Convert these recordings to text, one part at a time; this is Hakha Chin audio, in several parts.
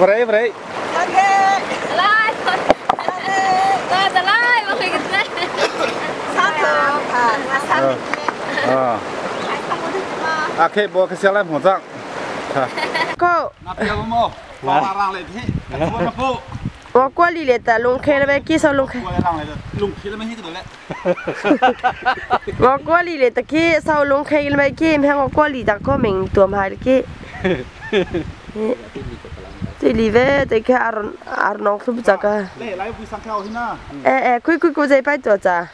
Vrei vrei. À khe bo cái xe lại một dạng. 我过里来的龙开了呗，介绍龙开。我过里来的介绍龙开了呗，介骗我过里的个名多嘛的介。这里呗，这个阿阿农是不咋个？哎哎，快快过来摆桌子。啊，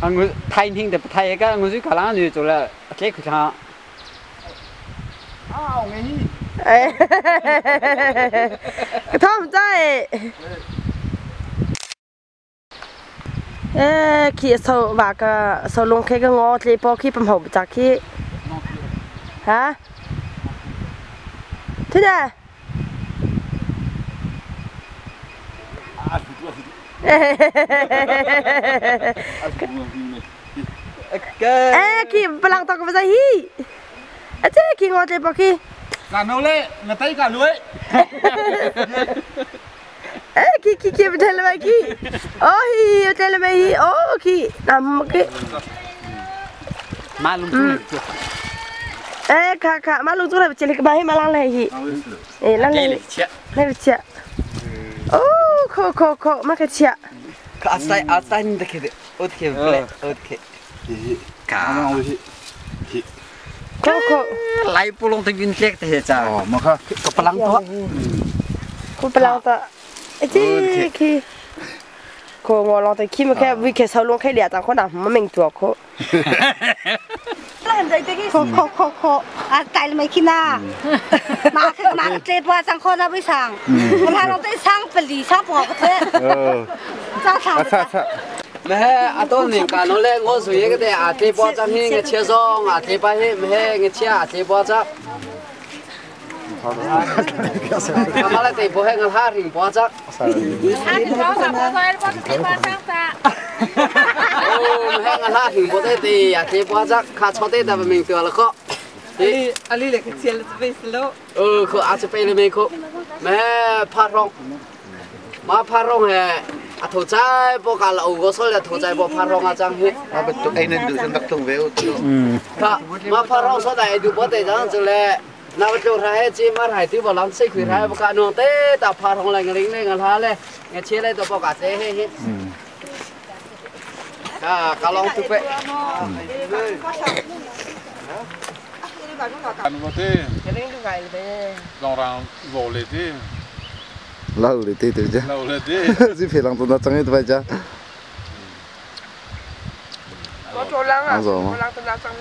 我太听的不太个，我就搞啷就做了，这个啥？啊，我给你。哎，他们在。哎，去收话个收龙开个我这包去不好不咋去。啊？真的？哎，去不让到个不在去。哎，这去我这包去。 cả nấu lệ, người tay cả lưới. 哎，去去去，不对了没去？哦嘿，不对了没去？哦去，那么个。马龙中。哎，卡卡，马龙中来不接了个马黑马浪来去。哎，浪来。来不切。哦，可可可，马个切。可阿塞阿塞你得去的，我得去不嘞，我得去。卡。可可。来不拢得云这的咋？哦，没看，个不啷多。个不啷多。哎，这去。可我老得去么开，为开收拢开两张，可能没明做可。可可可可，啊，带了没去呐？马克马克这波上可那不上，我那拢在上不离上不个哦。上上。擦擦。没阿多年干了嘞，我属于个的阿这波张嘿个切松，阿这把嘿没嘿个切阿这波张。阿妈来这波嘿个哈挺波张。哦，没个哈挺波的的阿这波张，卡错的咱们明得了个。哎，阿里那个切了这边是喽。哦，可阿这边的没可，没怕容，马怕容嘿。 啊，屠宰不干了，我说了屠宰不怕肉啊，张黑。啊，不，哎，那就是那种味道。嗯。他马怕肉说的，就不得这样子嘞。那我就他还这马还对不，啷吃亏他不干弄的，他怕肉来个领那个他嘞，我切来都不干这嘿嘿。嗯。啊，搞浪土呗。 老的对对家，老的对，这皮囊都那长一块家。我做浪啊，我浪都那长去。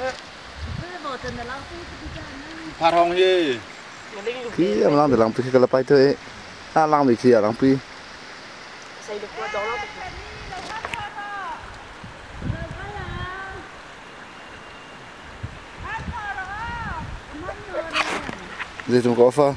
怕红耶。去，我们浪的浪不去，个了拜托哎，啊浪没去啊浪不。这种搞法。